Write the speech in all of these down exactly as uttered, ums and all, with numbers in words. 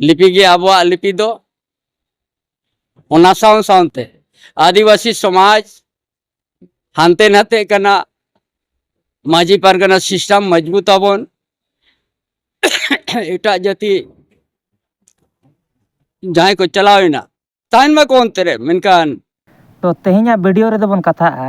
ᱞᱤᱯᱤ ᱜᱮ ᱟᱵᱚᱣᱟᱜ ᱞᱤᱯᱤ ᱫᱚ᱾ ᱚᱱᱟ ᱥᱟᱶ ᱥᱟᱶᱛᱮ ᱟᱹᱫᱤᱵᱟᱹᱥᱤ ᱥᱚᱢᱟᱡᱽ ᱦᱟᱱᱛᱮ ᱱᱟᱛᱮᱜ ᱠᱟᱱᱟ᱾ ᱢᱟᱹᱡᱷᱤ ᱯᱟᱨᱜᱟᱱᱟ ᱥᱤᱥᱴᱮᱢ ᱢᱚᱡᱽᱵᱩᱛ ᱟᱵᱚᱱ᱾ ᱮᱴᱟᱜ ᱡᱟᱹᱛᱤ ᱡᱟᱦᱟᱸᱭ ᱠᱚ ᱪᱟᱞᱟᱣ ᱮᱱᱟ, ᱛᱟᱦᱮᱱ ᱢᱟᱠᱚ ᱚᱱᱛᱮ ᱨᱮ, ᱢᱮᱱᱠᱷᱟᱱ ᱛᱚ ᱛᱮᱦᱮᱧᱟᱜ ᱵᱷᱤᱰᱤᱭᱳ ᱨᱮᱫᱚ ᱵᱚᱱ ᱠᱟᱛᱷᱟᱜᱼᱟ᱾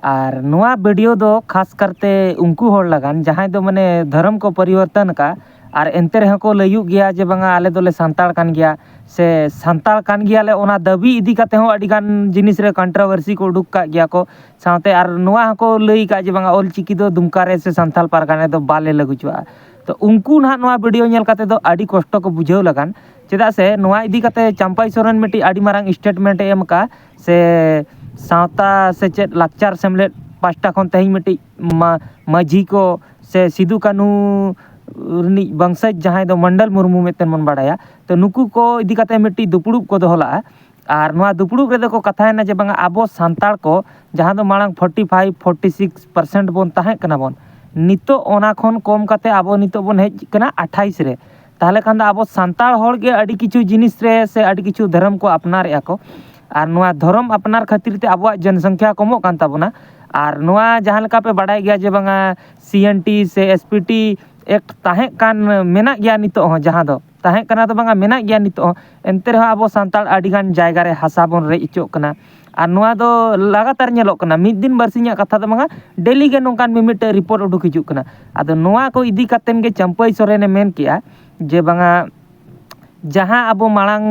ᱟᱨ ᱱᱚᱣᱟ ᱵᱷᱤᱰᱤᱭᱳ ᱫᱚ ᱠᱷᱟᱥ ᱠᱟᱨᱛᱮ ᱩᱱᱠᱩ ᱦᱚᱲ ᱞᱟᱜᱟᱱ ᱡᱟᱦᱟᱸᱭ ᱫᱚ ᱢᱟᱱᱮ ᱫᱷᱚᱨᱚᱢ ᱠᱚ ᱯᱚᱨᱤᱵᱚᱨᱛᱚᱱ ᱟᱠᱟᱫ, ᱟᱨ ᱮᱱᱛᱮ ᱨᱮᱦᱚᱸ ᱠᱚ ᱞᱟᱹᱭᱩᱜ ᱜᱮᱭᱟ ᱡᱮ ᱵᱟᱝᱟ ᱟᱞᱮ ᱫᱚᱞᱮ ᱥᱟᱱᱛᱟᱲ ᱠᱟᱱ ᱜᱮᱭᱟ ᱥᱮ ᱥᱟᱱᱛᱟᱲ ᱠᱟᱱ ᱜᱮᱭᱟᱞᱮ, ᱚᱱᱟ ᱫᱟᱹᱵᱤ ᱤᱫᱤ ᱠᱟᱛᱮ ᱦᱚᱸ ᱟᱹᱰᱤᱜᱟᱱ ᱡᱤᱱᱤᱥ ᱨᱮ ᱠᱚᱱᱴᱨᱳᱵᱷᱟᱨᱥᱤ ᱠᱚ ᱩᱰᱩᱠ ᱠᱟᱜ ᱜᱮᱭᱟ ᱠᱚ᱾ ᱥᱟᱶᱛᱮ ᱟᱨ ᱱᱚᱣᱟ ᱦᱚᱸᱠᱚ ᱞᱟᱹᱭ ᱟᱠᱟᱫ ᱡᱮ ᱵᱟᱝᱟ ᱚᱞᱪᱤᱠᱤ ᱫᱚ ᱫᱩᱢᱠᱟ ᱨᱮ ᱥᱮ ᱥᱟᱱᱛᱟᱲ ᱯᱟᱨᱜᱟᱱᱟ ᱨᱮᱫᱚ ᱵᱟᱞᱮ ᱞᱟᱹᱜᱩ ᱦᱚᱪᱚᱣᱟᱜᱼᱟ᱾ ᱛᱚ ᱩᱱᱠᱩ ᱱᱟᱦᱟᱜ ᱱᱚᱣᱟ ᱵᱷᱤᱰᱤᱭᱳ ᱧᱮᱞ ᱠᱟᱛᱮ ᱫᱚ ᱟᱹᱰᱤ ᱠᱚᱥᱴᱚ ᱠᱚ ᱵᱩᱡᱷᱟᱹᱣ ᱞᱟᱜᱟᱱ, ᱪᱮᱫᱟᱜ ᱥᱮ ᱱᱚᱣᱟ ᱤᱫᱤ ᱠᱟᱛᱮ ᱪᱟᱢᱯᱟᱭ ᱥᱚᱨᱮᱱ ᱢᱤᱫᱴᱤᱡ ᱟᱹᱰᱤ ᱢᱟᱨᱟᱝ ᱥᱴᱮᱴᱢᱮᱱᱴ ᱮ ᱮᱢ ᱟᱠᱟᱫᱼᱟ ᱥᱮ ᱥᱟᱶᱛᱟ ᱥᱮᱪᱮᱫ ᱞᱟᱠᱪᱟᱨ ᱥᱮᱢᱞᱮᱫ ᱯᱟᱥᱴᱟ ᱠᱷᱚᱱ ᱛᱮᱦᱮᱧ ᱢᱤᱫᱴᱤᱡ ᱢᱟ-, ᱢᱟᱹᱡᱷᱤ ᱠᱚ ᱥᱮ ᱥᱤᱫᱩ ᱠᱟᱹᱱᱦᱩ ᱨᱤᱱᱤᱡ ᱵᱚᱝᱥᱚᱡᱽ ᱡᱟᱦᱟᱸᱭ ᱫᱚ ᱢᱚᱱᱰᱚᱞ ᱢᱩᱨᱢᱩ ᱢᱤᱫᱴᱮᱱ ᱵᱚᱱ ᱵᱟᱲᱟᱭᱟ, ᱛᱚ ᱱᱩᱠᱩ ᱠᱚ ᱤᱫᱤ ᱠᱟᱛᱮ ᱢᱤᱫᱴᱤᱡ ᱫᱩᱯᱲᱩᱵ ᱠᱚ ᱫᱚᱦᱚ ᱞᱟᱜᱼᱟ᱾ ᱟᱨ ᱱᱚᱣᱟ ᱫᱩᱯᱲᱩᱵ ᱨᱮᱫᱚ ᱠᱚ ᱠᱟᱛᱷᱟᱭᱮᱱᱟ ᱡᱮ ᱵᱟᱝᱟ ᱟᱵᱚ ᱥᱟᱱᱛᱟᱲ ᱠᱚ ᱡᱟᱦᱟᱸ ᱫᱚ ᱢᱟᱲᱟᱝ forty five forty six percent ᱵᱚᱱ ᱛᱟᱦᱮᱸ ᱠᱟᱱᱟ ᱵᱚᱱ, ᱱᱤᱛᱚᱜ ᱚᱱᱟ ᱠᱷᱚᱱ ᱠᱚᱢ ᱠᱟᱛᱮ ᱟᱵᱚ ᱱᱤᱛᱚᱜ ᱵᱚᱱ ᱦᱮᱡ ᱠᱟᱱᱟ ᱟᱴᱷᱟᱭᱤᱥ ᱨᱮ᱾ ᱛᱟᱦᱚᱞᱮ ᱠᱷᱟᱱ ᱫᱚ ᱟᱵᱚ ᱥᱟᱱᱛᱟᱲ ᱦᱚᱲ ᱜᱮ ᱟᱹᱰᱤ ᱠᱤᱪᱷᱩ ᱡᱤᱱᱤᱥ ᱨᱮ ᱥᱮ ᱟᱹᱰᱤ ᱠᱤᱪᱷᱩ ᱫᱷᱚᱨᱚᱢ ᱠᱚ ᱟᱯᱱᱟᱨᱮᱜᱼᱟ ᱠᱚ᱾ ᱟᱨ ᱱᱚᱣᱟ ᱫᱷᱚᱨᱚᱢ ᱟᱯᱱᱟᱨ ᱠᱷᱟᱹᱛᱤᱨ ᱛᱮ ᱟᱵᱚᱣᱟᱜ ᱡᱚᱱᱥᱚᱝᱠᱷᱟ ᱠᱚᱢᱚᱜ ᱠᱟᱱ ᱛᱟᱵᱚᱱᱟ᱾ ᱟᱨ ᱱᱚᱣᱟ ᱡᱟᱦᱟᱸ ᱞᱮᱠᱟ ᱯᱮ ᱵᱟᱰᱟᱭ ᱜᱮᱭᱟ ᱡᱮ ᱵᱟᱝᱟ ᱥᱤ ᱮᱱ ᱴᱤ ᱥᱮ ᱮᱥ ᱯᱤ ᱴᱤ ᱮᱠᱴ ᱛᱟᱦᱮᱸ ᱠᱟᱱ, ᱢᱮᱱᱟᱜ ᱜᱮᱭᱟ ᱱᱤᱛᱚᱜ ᱦᱚᱸ, ᱡᱟᱦᱟᱸ ᱫᱚ ᱛᱟᱦᱮᱸ ᱠᱟᱱᱟ ᱫᱚ ᱵᱟᱝᱟ, ᱢᱮᱱᱟᱜ ᱜᱮᱭᱟ ᱱᱤᱛᱚᱜ ᱦᱚᱸ᱾ ᱮᱱᱛᱮ ᱨᱮᱦᱚᱸ ᱟᱵᱚ ᱥᱟᱱᱛᱟᱲ ᱟᱹᱰᱤᱜᱟᱱ ᱡᱟᱭᱜᱟ ᱨᱮ ᱦᱟᱥᱟ ᱵᱚᱱ ᱨᱮᱡ ᱦᱚᱪᱚᱜ ᱠᱟᱱᱟ᱾ ᱟᱨ ᱱᱚᱣᱟ ᱫᱚ ᱞᱟᱜᱟᱛᱟᱨ ᱧᱮᱞᱚᱜ ᱠᱟᱱᱟ, ᱢᱤᱫ ᱫᱤᱱ ᱵᱟᱨᱥᱤᱧᱟᱜ ᱠᱟᱛᱷᱟ ᱫᱚ ᱵᱟᱝᱟ, ᱰᱮᱞᱤ ᱜᱮ ᱱᱚᱝᱠᱟᱱ ᱢᱤᱢᱤᱫᱴᱮᱡ ᱨᱤᱯᱳᱨᱴ ᱩᱰᱩᱠ ᱦᱤᱡᱩᱜ ᱠᱟᱱᱟ᱾ ᱟᱫᱚ ᱱᱚᱣᱟ ᱠᱚ ᱤᱫᱤ ᱠᱟᱛᱮᱱ ᱜᱮ ᱪᱟᱹᱢᱯᱟᱹᱭ ᱥᱚᱨᱮᱱᱮ ᱢᱮᱱ ᱠᱮᱜᱼᱟ ᱡᱮ ᱵᱟᱝᱟ ᱡᱟᱦᱟᱸ ᱟᱵᱚ ᱢᱟᱲᱟᱝ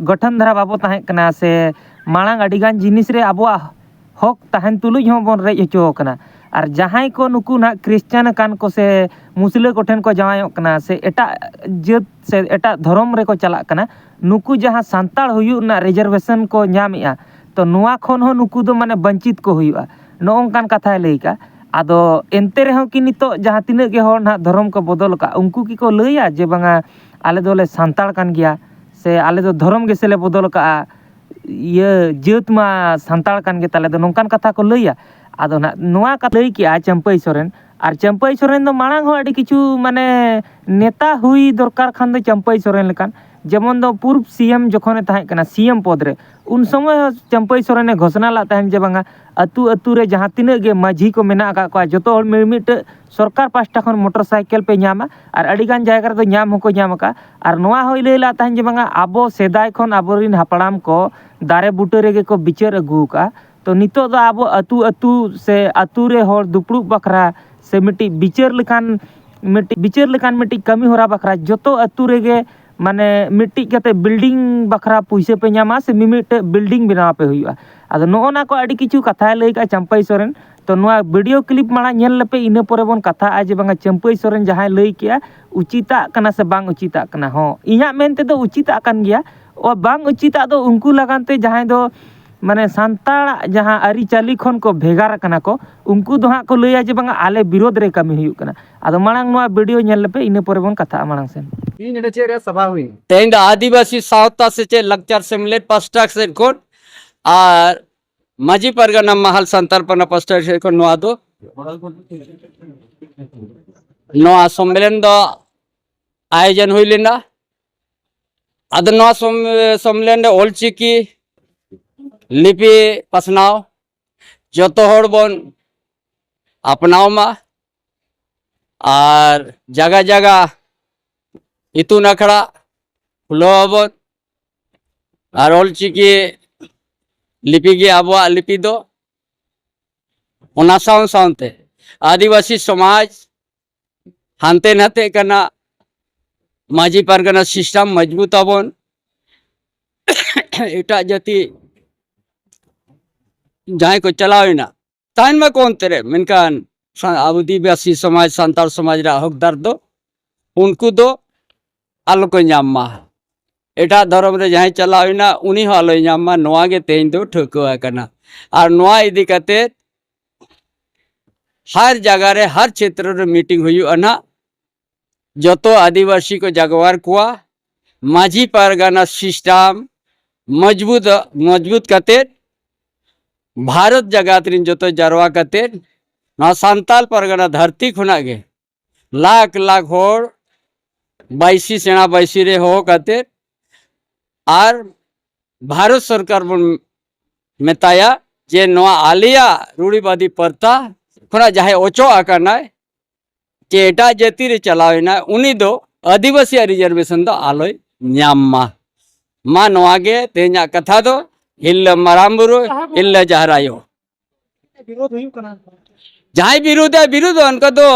ᱜᱚᱴᱷᱚᱱ ᱫᱷᱟᱨᱟ ᱵᱟᱵᱚ ᱛᱟᱦᱮᱸ ᱠᱟᱱᱟ ᱥᱮ ᱢᱟᱲᱟᱝ ᱟᱹᱰᱤᱜᱟᱱ ᱡᱤᱱᱤᱥ ᱨᱮ ᱟᱵᱚᱣᱟᱜ ᱦᱚᱠ ᱛᱟᱦᱮᱱ ᱛᱩᱞᱩᱡ ᱦᱚᱸᱵᱚᱱ ᱨᱮᱡ ᱦᱚᱪᱚ ᱟᱠᱟᱱᱟ᱾ ᱟᱨ ᱡᱟᱦᱟᱸᱭ ᱠᱚ ᱱᱩᱠᱩ ᱱᱟᱦᱟᱜ ᱠᱷᱨᱤᱥᱪᱟᱱ ᱟᱠᱟᱱ ᱠᱚ ᱥᱮ ᱢᱩᱥᱞᱟᱹ ᱠᱚᱴᱷᱮᱱ ᱠᱚ ᱡᱟᱶᱟᱭᱚᱜ ᱠᱟᱱᱟ ᱥᱮ ᱮᱴᱟᱜ ᱡᱟᱹᱛ ᱥᱮ ᱮᱴᱟᱜ ᱫᱷᱚᱨᱚᱢ ᱨᱮᱠᱚ ᱪᱟᱞᱟᱜ ᱠᱟᱱᱟ, ᱱᱩᱠᱩ ᱡᱟᱦᱟᱸ ᱥᱟᱱᱛᱟᱲ ᱦᱩᱭᱩᱜ ᱨᱮᱱᱟᱜ ᱨᱤᱡᱟᱨᱵᱷᱮᱥᱚᱱ ᱠᱚ ᱧᱟᱢᱮᱜᱼᱟ, ᱛᱚ ᱱᱚᱣᱟ ᱠᱷᱚᱱ ᱦᱚᱸ ᱱᱩᱠᱩ ᱫᱚ ᱢᱟᱱᱮ ᱵᱚᱧᱪᱤᱛ ᱠᱚ ᱦᱩᱭᱩᱜᱼᱟ, ᱱᱚᱜᱼᱚ ᱱᱚᱝᱠᱟᱱ ᱠᱟᱛᱷᱟᱭ ᱞᱟᱹᱭ ᱠᱟᱜᱼᱟ᱾ ᱟᱫᱚ ᱮᱱᱛᱮ ᱨᱮᱦᱚᱸ ᱠᱤ ᱱᱤᱛᱚᱜ ᱡᱟᱦᱟᱸ ᱛᱤᱱᱟᱹᱜ ᱜᱮ ᱦᱚᱲ ᱱᱟᱦᱟᱜ ᱫᱷᱚᱨᱚᱢ ᱠᱚ ᱵᱚᱫᱚᱞ ᱟᱠᱟᱫ, ᱩᱱᱠᱩ ᱠᱤ ᱠᱚ ᱞᱟᱹᱭᱟ ᱡᱮ ᱵᱟᱝᱟ ᱟᱞᱮ ᱫᱚᱞᱮ ᱥᱟᱱᱛᱟᱲ ᱠᱟᱱ ᱜᱮᱭᱟ ᱥᱮ ᱟᱞᱮ ᱫᱚ ᱫᱷᱚᱨᱚᱢ ᱜᱮᱥᱮ ᱞᱮ ᱵᱚᱫᱚᱞ ᱟᱠᱟᱫᱼᱟ, ᱤᱭᱟᱹ ᱡᱟᱹᱛ ᱢᱟ ᱥᱟᱱᱛᱟᱲ ᱠᱟᱱ ᱜᱮ ᱛᱟᱞᱮ ᱫᱚ, ᱱᱚᱝᱠᱟᱱ ᱠᱟᱛᱷᱟ ᱠᱚ ᱞᱟᱹᱭᱟ? ᱟᱫᱚ ᱱᱟᱜ ᱱᱚᱣᱟ ᱠᱟᱛᱷᱟ ᱞᱟᱹᱭ ᱠᱮᱜᱼᱟ ᱪᱟᱹᱢᱯᱟᱹᱭ ᱥᱚᱨᱮᱱ, ᱟᱨ ᱪᱟᱹᱢᱯᱟᱹᱭ ᱥᱚᱨᱮᱱ ᱫᱚ ᱢᱟᱲᱟᱝ ᱦᱚᱸ ᱟᱹᱰᱤ ᱠᱤᱪᱷᱩ, ᱢᱟᱱᱮ, ᱱᱮᱛᱟ ᱦᱩᱭ ᱫᱚᱨᱠᱟᱨ ᱠᱷᱟᱱ ᱫᱚ ᱪᱟᱹᱢᱯᱟᱹᱭ ᱥᱚᱨᱮᱱ ᱞᱮᱠᱟᱱ, ᱡᱮᱢᱚᱱ ᱫᱚ ᱯᱩᱨᱵᱽ ᱥᱤ ᱮᱢ ᱡᱚᱠᱷᱚᱱᱮ ᱛᱟᱦᱮᱸ ᱠᱟᱱᱟ, ᱥᱤ ᱮᱢ ᱯᱚᱫᱽ ᱨᱮ, ᱩᱱ ᱥᱚᱢᱚᱭ ᱦᱚᱸ ᱪᱟᱹᱢᱯᱟᱹᱭ ᱥᱚᱨᱮᱱᱮ ᱜᱷᱳᱥᱚᱱᱟ ᱞᱮᱫ ᱛᱟᱦᱮᱱ ᱡᱮ ᱵᱟᱝᱟ, ᱟᱹᱛᱩ ᱟᱹᱛᱩ ᱨᱮ ᱡᱟᱦᱟᱸ ᱛᱤᱱᱟᱹᱜ ᱜᱮ ᱢᱟᱹᱡᱷᱤ ᱠᱚ ᱢᱮᱱᱟᱜ ᱟᱠᱟᱫ ᱠᱚᱣᱟ, ᱡᱚᱛᱚ ᱦᱚᱲ ᱢᱤᱢᱤᱫᱴᱟᱹᱜ ᱥᱚᱨᱠᱟᱨ ᱯᱟᱥᱴᱟ ᱠᱷᱚᱱ ᱢᱚᱴᱚᱨ ᱥᱟᱭᱠᱮᱞ ᱯᱮ ᱧᱟᱢᱟ᱾ ᱟᱨ ᱟᱹᱰᱤᱜᱟᱱ ᱡᱟᱭᱜᱟ ᱨᱮᱫᱚ ᱧᱟᱢ ᱦᱚᱸᱠᱚ ᱧᱟᱢ ᱟᱠᱟᱫᱼᱟ᱾ ᱟᱨ ᱱᱚᱣᱟ ᱦᱚᱸᱭ ᱞᱟᱹᱭ ᱞᱮᱫ ᱛᱟᱦᱮᱱ ᱡᱮ ᱵᱟᱝᱟ, ᱟᱵᱚ ᱥᱮᱫᱟᱭ ᱠᱷᱚᱱ ᱟᱵᱚᱨᱮᱱ ᱦᱟᱯᱲᱟᱢ ᱠᱚ ᱫᱟᱨᱮ ᱵᱩᱴᱟᱹ ᱨᱮᱜᱮ ᱠᱚ ᱵᱤᱪᱟᱹᱨ ᱟᱹᱜᱩ ᱟᱠᱟᱫᱼᱟ᱾ ᱛᱚ ᱱᱤᱛᱚᱜ ᱫᱚ ᱟᱵᱚ ᱟᱹᱛᱩ ᱟᱹᱛᱩ ᱥᱮ ᱟᱹᱛᱩ ᱨᱮ ᱦᱚᱲ ᱫᱩᱯᱲᱩᱵ ᱵᱟᱠᱷᱨᱟ ᱥᱮ ᱢᱤᱫᱴᱤᱡ ᱵᱤᱪᱟᱹᱨ ᱞᱮᱠᱟᱱ, ᱢᱤᱫᱴᱤᱡ ᱵᱤᱪᱟᱹᱨ ᱞᱮᱠᱟᱱ ᱢᱤᱫᱴᱤᱡ ᱠᱟᱹᱢᱤ ᱦᱚᱨᱟ ᱵᱟᱠᱷᱨᱟ ᱡᱚᱛᱚ ᱟᱹᱛᱩ ᱨᱮᱜᱮ, ᱢᱟᱱᱮ, ᱢᱤᱫᱴᱤᱡ ᱠᱟᱛᱮ ᱵᱤᱞᱰᱤᱝ ᱵᱟᱠᱷᱨᱟ ᱯᱩᱭᱥᱟᱹ ᱯᱮ ᱧᱟᱢᱟ ᱥᱮ ᱢᱤᱢᱤᱫᱴᱟᱹᱜ ᱵᱤᱞᱰᱤᱝ ᱵᱮᱱᱟᱣ ᱟᱯᱮ ᱦᱩᱭᱩᱜᱼᱟ᱾ ᱟᱫᱚ ᱱᱚᱜᱼᱚ ᱱᱟ ᱠᱚ ᱟᱹᱰᱤ ᱠᱤᱪᱷᱩ ᱠᱟᱛᱷᱟᱭ ᱞᱟᱹᱭ ᱠᱟᱜᱼᱟ ᱪᱟᱢᱯᱟᱹᱭ ᱥᱚᱨᱮᱱ᱾ ᱛᱚ ᱱᱚᱣᱟ ᱵᱷᱤᱰᱤᱭᱳ ᱠᱞᱤᱯ ᱢᱟᱲᱟᱝ ᱧᱮᱞ ᱞᱮᱯᱮ, ᱤᱱᱟᱹ ᱯᱚᱨᱮ ᱵᱚᱱ ᱠᱟᱛᱷᱟᱜᱼᱟ ᱡᱮ ᱵᱟᱝᱟ ᱪᱟᱹᱢᱯᱟᱹᱭ ᱥᱚᱨᱮᱱ ᱡᱟᱦᱟᱸᱭ ᱞᱟᱹᱭ ᱠᱮᱜᱼᱟ, ᱩᱪᱤᱛᱟᱜ ᱠᱟᱱᱟ ᱥᱮ ᱵᱟᱝ ᱩᱪᱤᱛᱟᱜ ᱠᱟᱱᱟ᱾ ᱦᱚᱸ, ᱤᱧᱟᱹᱜ ᱢᱮᱱ ᱛᱮᱫᱚ ᱩᱪᱤᱛᱟᱜ ᱠᱟᱱ ᱜᱮᱭᱟ᱾ ᱚ, ᱵᱟᱝ ᱩᱪᱤᱛᱟᱜ ᱫᱚ ᱩᱱᱠᱩ ᱞᱟᱜᱟᱱ ᱛᱮ ᱡᱟᱦᱟᱸᱭ ᱫᱚ, ᱢᱟᱱᱮ, ᱥᱟᱱᱛᱟᱲᱟᱜ ᱡᱟᱦᱟᱸ ᱟᱹᱨᱤᱪᱟᱹᱞᱤ ᱠᱷᱚᱱ ᱠᱚ ᱵᱷᱮᱜᱟᱨ ᱟᱠᱟᱱᱟ ᱠᱚ, ᱩᱱᱠᱩ ᱫᱚ ᱦᱟᱸᱜ ᱠᱚ ᱞᱟᱹᱭᱟ ᱡᱮ ᱵᱟᱝᱟ ᱟᱞᱮ ᱵᱤᱨᱳᱫᱷ ᱨᱮ ᱠᱟᱹᱢᱤ ᱦᱩᱭᱩᱜ ᱠᱟᱱᱟ᱾ ᱟᱫᱚ ᱢᱟᱲᱟᱝ ᱱᱚᱣᱟ ᱵᱷᱤᱰᱤᱭᱳ ᱧᱮᱞ ᱞᱮᱯᱮ, ᱤᱱᱟᱹ ᱯᱚᱨᱮ ᱵᱚᱱ ᱠᱟᱛᱷᱟᱜᱼᱟ ᱢᱟᱲᱟᱝ ᱥᱮᱱ᱾ ᱛᱮᱦᱮᱧ ᱫᱚ ᱟᱹᱫᱤᱵᱟᱹᱥᱤ ᱥᱟᱶᱛᱟ ᱥᱮᱪᱮᱫ ᱞᱟᱠᱪᱟᱨ ᱥᱮᱢᱞᱮᱫ ᱯᱟᱥᱴᱟ ᱥᱮᱫ ᱠᱷᱚᱱ ᱟᱨ ᱢᱟᱹᱡᱷᱤ ᱯᱟᱨᱜᱟᱱᱟ ᱢᱟᱦᱟᱞ ᱥᱟᱱᱛᱟᱲ ᱯᱟᱨᱜᱟᱱᱟ ᱯᱟᱥᱴᱟ ᱥᱮᱫ ᱠᱷᱚᱱ ᱱᱚᱣᱟ ᱫᱚ, ᱱᱚᱣᱟ ᱥᱚᱢᱢᱮᱞᱚᱱ ᱫᱚ ᱟᱭᱳᱡᱚᱱ ᱦᱩᱭ ᱞᱮᱱᱟ᱾ ᱟᱫᱚ ᱱᱚᱣᱟ ᱥᱚᱢ-, ᱥᱚᱢᱢᱮᱞᱚᱱ ᱨᱮ ᱚᱞᱪᱤᱠᱤ ᱞᱤᱯᱤ ᱯᱟᱥᱱᱟᱣ ᱡᱚᱛᱚ ᱦᱚᱲ ᱵᱚᱱ ᱟᱯᱱᱟᱣ ᱢᱟ᱾ ᱟᱨ ᱡᱟᱭᱜᱟ ᱡᱟᱭᱜᱟ ᱤᱛᱩᱱ ᱟᱠᱷᱲᱟ ᱠᱷᱩᱞᱟᱹᱣ ᱟᱵᱚᱱ᱾ ᱟᱨ ᱚᱞᱪᱤᱠᱤ ᱞᱤᱯᱤ ᱜᱮ ᱟᱵᱚᱣᱟᱜ ᱞᱤᱯᱤ ᱫᱚ᱾ ᱚᱱᱟ ᱥᱟᱶ ᱥᱟᱶᱛᱮ ᱟᱹᱫᱤᱵᱟᱹᱥᱤ ᱥᱚᱢᱟᱡᱽ ᱦᱟᱱᱛᱮ ᱱᱟᱛᱮᱜ ᱠᱟᱱᱟ, ᱢᱟᱹᱡᱷᱤ ᱯᱟᱨᱜᱟᱱᱟ ᱥᱤᱥᱴᱮᱢ ᱢᱚᱡᱽᱵᱩᱛ ᱟᱵᱚᱱ᱾ ᱮᱴᱟᱜ ᱡᱟᱹᱛᱤ ᱡᱟᱦᱟᱸᱭ ᱠᱚ ᱪᱟᱞᱟᱣ ᱮᱱᱟ, ᱛᱟᱦᱮᱱ ᱢᱟᱠᱚ ᱚᱱᱛᱮ ᱨᱮ, ᱢᱮᱱᱠᱷᱟᱱ ᱥᱟ-, ᱟᱹᱫᱤᱵᱟᱹᱥᱤ ᱥᱚᱢᱟᱡᱽ, ᱥᱟᱱᱛᱟᱲ ᱥᱚᱢᱟᱡᱽ ᱨᱮᱭᱟᱜ ᱦᱚᱠᱫᱟᱨ ᱫᱚ ᱩᱱᱠᱩ ᱫᱚ ᱟᱞᱚ ᱠᱚ ᱧᱟᱢ ᱢᱟ᱾ ᱮᱴᱟᱜ ᱫᱷᱚᱨᱚᱢ ᱨᱮ ᱡᱟᱦᱟᱸᱭ ᱪᱟᱞᱟᱣ ᱮᱱᱟ, ᱩᱱᱤ ᱦᱚᱸ ᱟᱞᱚᱭ ᱧᱟᱢ ᱢᱟ, ᱱᱚᱣᱟ ᱜᱮ ᱛᱮᱦᱮᱧ ᱫᱚ ᱴᱷᱟᱹᱣᱠᱟᱹ ᱟᱠᱟᱱᱟ᱾ ᱟᱨ ᱱᱚᱣᱟ ᱤᱫᱤ ᱠᱟᱛᱮ ᱦᱟᱨ ᱡᱟᱭᱜᱟ ᱨᱮ, ᱦᱟᱨ ᱪᱷᱮᱛᱨᱚ ᱨᱮ ᱢᱤᱴᱤᱝ ᱦᱩᱭᱩᱜᱼᱟ ᱱᱟᱦᱟᱜ᱾ ᱡᱚᱛᱚ ᱟᱹᱫᱤᱵᱟᱹᱥᱤ ᱠᱚ ᱡᱟᱜᱣᱟᱨ ᱠᱚᱣᱟ, ᱢᱟᱹᱡᱷᱤ ᱯᱟᱨᱜᱟᱱᱟ ᱥᱤᱥᱴᱮᱢ ᱢᱚᱡᱽᱵᱩᱛ, ᱢᱚᱡᱽᱵᱩᱛ ᱠᱟᱛᱮ ᱵᱷᱟᱨᱚᱛ ᱡᱟᱠᱟᱛ ᱨᱮᱱ ᱡᱚᱛᱚ ᱡᱟᱨᱣᱟ ᱠᱟᱛᱮ ᱱᱚᱣᱟ ᱥᱟᱱᱛᱟᱞ ᱯᱟᱨᱜᱟᱱᱟ ᱫᱷᱟᱹᱨᱛᱤ ᱠᱷᱚᱱᱟᱜ ᱜᱮ ᱞᱟᱠᱷ ᱞᱟᱠᱷ ᱦᱚᱲ ᱵᱟᱭᱥᱤ ᱥᱮᱬᱟ ᱵᱟᱭᱥᱤ ᱨᱮ ᱦᱚᱦᱚ ᱠᱟᱛᱮ ᱟᱨ ᱵᱷᱟᱨᱚᱛ ᱥᱚᱨᱠᱟᱨ ᱵᱚᱱ ᱢᱮᱛᱟᱭᱟ ᱡᱮ ᱱᱚᱣᱟ ᱟᱞᱮᱭᱟᱜ ᱨᱩᱲᱤᱵᱟᱫᱤ ᱯᱨᱚᱛᱷᱟ ᱠᱷᱚᱱᱟᱜ ᱡᱟᱦᱟᱸᱭ ᱚᱪᱚᱜ ᱟᱠᱟᱱᱟᱭ, ᱪᱮ ᱮᱴᱟᱜ ᱡᱟᱹᱛᱤ ᱨᱮ ᱪᱟᱞᱟᱣ ᱮᱱᱟᱭ, ᱩᱱᱤ ᱫᱚ ᱟᱹᱫᱤᱵᱟᱹᱥᱤᱭᱟᱜ ᱨᱤᱡᱟᱨᱵᱷᱮᱥᱚᱱ ᱫᱚ ᱟᱞᱚᱭ ᱧᱟᱢ ᱢᱟ᱾ ᱢᱟ ᱱᱚᱣᱟ ᱜᱮ ᱛᱮᱦᱮᱧᱟᱜ ᱠᱟᱛᱷᱟ ᱫᱚ, ᱦᱤᱞᱞᱟᱹ ᱢᱟᱨᱟᱝ ᱵᱩᱨᱩ, ᱦᱤᱞᱞᱟᱹ ᱡᱟᱦᱮᱨ ᱟᱭᱳ᱾ ᱵᱤᱨᱳᱫᱷ ᱦᱩᱭᱩᱜ ᱠᱟᱱᱟ᱾ ᱡᱟᱦᱟᱸᱭ ᱵᱤᱨᱳᱫᱷᱟ, ᱵᱤᱨᱳᱫᱷᱟ, ᱚᱱᱠᱟ ᱫᱚ